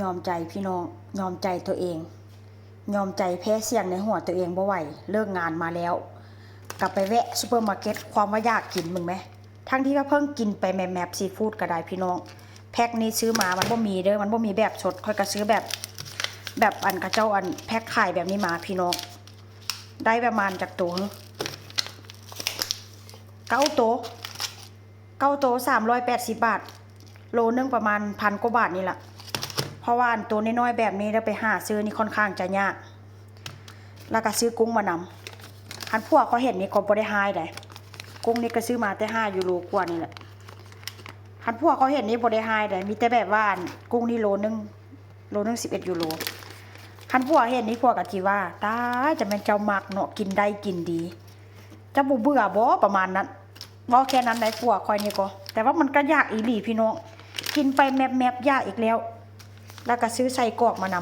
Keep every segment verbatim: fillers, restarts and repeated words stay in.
ยอมใจพี่น้อง ยอมใจตัวเอง ยอมใจแพ้เสียงในหัวตัวเองบ่ไหว เลิกงานมาแล้ว กลับไปแวะซูเปอร์มาร์เก็ต ความว่าอยากกินมึงไหม ทั้งที่ว่าเพิ่งกินไปแมบๆ ซีฟู้ดก็ได้พี่น้อง แพ็คนี้ซื้อมามันบ่มีเด้อ มันบ่มีแบบสด ข้อยก็ซื้อแบบ แบบอันเขาเจ้าอันแพ็คขายแบบนี้มาพี่น้อง ได้ประมาณจักโต เก้าโต เก้าโต สามร้อยแปดสิบบาท โลนึงประมาณพันกว่าบาทนี่แหละ เพราะว่าอันโตน้อยๆแบบนี้แล้วไปหาซื้อนี่ค่อนข้างจะยาก แล้วก็ซื้อกุ้งมานำ คันผัวเขาเห็นนี่ก็บ่ได้ฮ้ายใด กุ้งนี่ก็ซื้อมาแต่ห้ายูโรกว่านี่แหละ คันผัวเขาเห็นนี่บ่ได้ฮ้ายใด มีแต่แบบว่าอันกุ้งนี่โลนึง โลนึงสิบเอ็ดยูโร คันผัวเห็นนี่ผัวก็สิว่า ตาย จะแม่นเจ้ามักเนาะ กินได้กินดี เจ้าบ่เบื่อบ่ ประมาณนั้น เว้าแค่นั้นได้ผัวข้อยนี่ก็ แต่ว่ามันก็อยากอีหลีพี่น้อง กินไปแมบๆ อยากอีกแล้ว แล้วก็ซื้อไส้กรอกมาน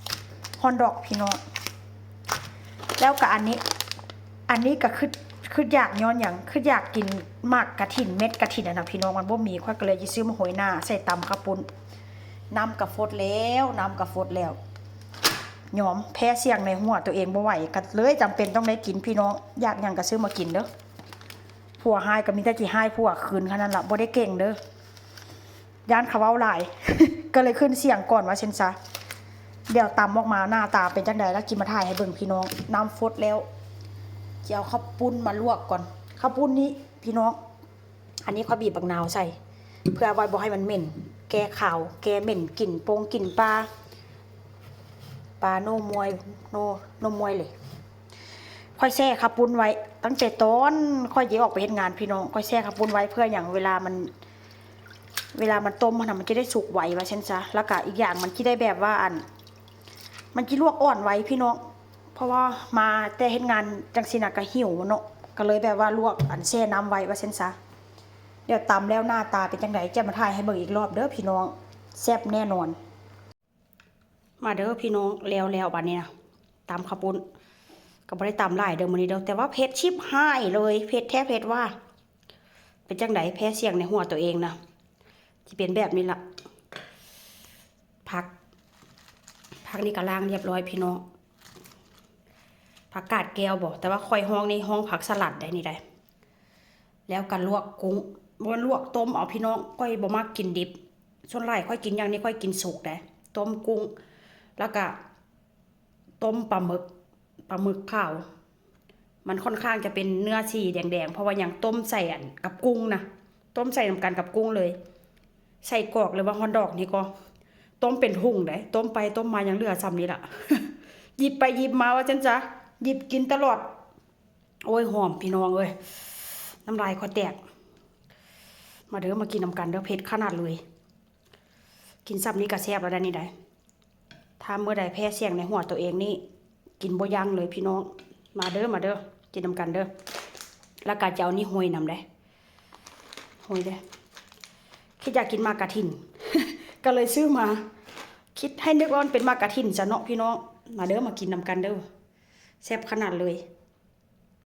ำ ฮอทดอกพี่น้อง แล้วก็อันนี้ อันนี้ก็คือ คืออยากย้อนหยัง คืออยากกินหมากกะถิน เม็ดกะถินอะนะพี่น้อง มันบ่มี ข้อยก็เลยสิซื้อมาโหยหน้า ใส่ตำข้าวปุ้น น้ำก็ฟดแล้ว น้ำก็ฟดแล้ว ยอมแพ้เสียงในหัวตัวเองบ่ไหว ก็เลยจำเป็นต้องได้กินพี่น้อง อยากหยังก็ซื้อมากินเด้อ ผัวฮ้ายก็มีแต่สิฮ้ายผัวคืนแค่นั้นล่ะ บ่ได้เก่งเด้อ ย้านเขาเว้าหลาย ก็เลยขึ้นเสียงก่อนว่าซั่นซะ เดี๋ยวตำออกมาหน้าตาเป็นจั่งใดแล้วสิมาถ่ายให้เบิ่งพี่น้อง น้ำฟดแล้ว สิเอาข้าวปุ้นมาลวกก่อน ข้าวปุ้นนี้พี่น้อง อันนี้ข้อยบีบบักนาวใส่ เพื่อไว้บ่ให้มันเหม็น แก้คาว แก้เหม็น กลิ่นปงกลิ่นปลา ปลาโนมวย โน โนมวยเลย ข้อยแช่ข้าวปุ้นไว้ ตั้งแต่ตอนข้อยสิออกไปเฮ็ดงานพี่น้อง ข้อยแช่ข้าวปุ้นไว้เพื่อหยัง เวลามัน เวลามันต้มหั้นน่ะ มันจะได้สุกไวว่าซั่นซะ แล้วก็อีกอย่างมันสิได้แบบว่าอัน มันสิลวกอ่อนไวพี่น้อง เพราะว่ามาแต่เฮ็ดงานจั่งซี้น่ะก็หิวเนาะ ก็เลยแบบว่าลวกอันแช่น้ำไว้ว่าซั่นซะ เดี๋ยวตำแล้วหน้าตาเป็นจั่งใดจะมาถ่ายให้เบิ่งอีกรอบเด้อพี่น้อง แซ่บแน่นอน มาเด้อพี่น้อง แล้วแล้วบัดนี้นะ ตำข้าวปุ้น ก็บ่ได้ตำหลายเด้อมื้อนี้เด้อ แต่ว่าเผ็ดชิบหายเลย เผ็ดแท้เผ็ดว่า เป็นจั่งใด แพ้เสียงในหัวตัวเองนะ สิเป็นแบบนี้ล่ะ ผัก ผักนี่ก็ล้างเรียบร้อยพี่น้อง ผักกาดแก้วบ่ แต่ว่าข้อยฮ้องนี่ฮ้องผักสลัดได้นี่ได้ แล้วก็ลวกกุ้ง บ่ลวก ต้มเอาพี่น้อง ข้อยบ่มักกินดิบ ส่วนหลายข้อยกินอย่างนี้ข้อยกินสุกได้ ต้มกุ้ง แล้วก็ต้มปลาหมึก ปลาหมึกเผา มันค่อนข้างจะเป็นเนื้อสีแดงๆ เพราะว่าหยัง ต้มใส่อันกับกุ้งนะ ต้มใส่นำกันกับกุ้งเลย ไส้กรอกหรือว่าฮอทดอกนี่ก็ ต้มเป็นถุงได้ ต้มไปต้มมายังเหลือส่ำนี้ล่ะ หยิบไปหยิบมาว่าซั่นซะ หยิบกินตลอด โอ้ย หอมพี่น้องเอ้ย น้ำลายข้อยแตก มาเด้อ มากินนำกันเด้อ เผ็ดขนาดเลย กินส่ำนี้ก็แซ่บแล้วได้นี่ได้ ถ้ามื้อใดแพ้เสียงในหัวตัวเองนี่ กินบ่ยั้งเลยพี่น้อง มาเด้อ มาเด้อ กินนำกันเด้อ แล้วก็จะเอานี่โหยนำได้ โหยเด้อ คิดอยากกินหมากกะถิน ก็เลยซื้อมา คิดให้นึกว่ามันเป็นหมากกะถินซะเนาะพี่น้อง มาเด้อ มากินนำกันเด้อ แซ่บขนาดเลย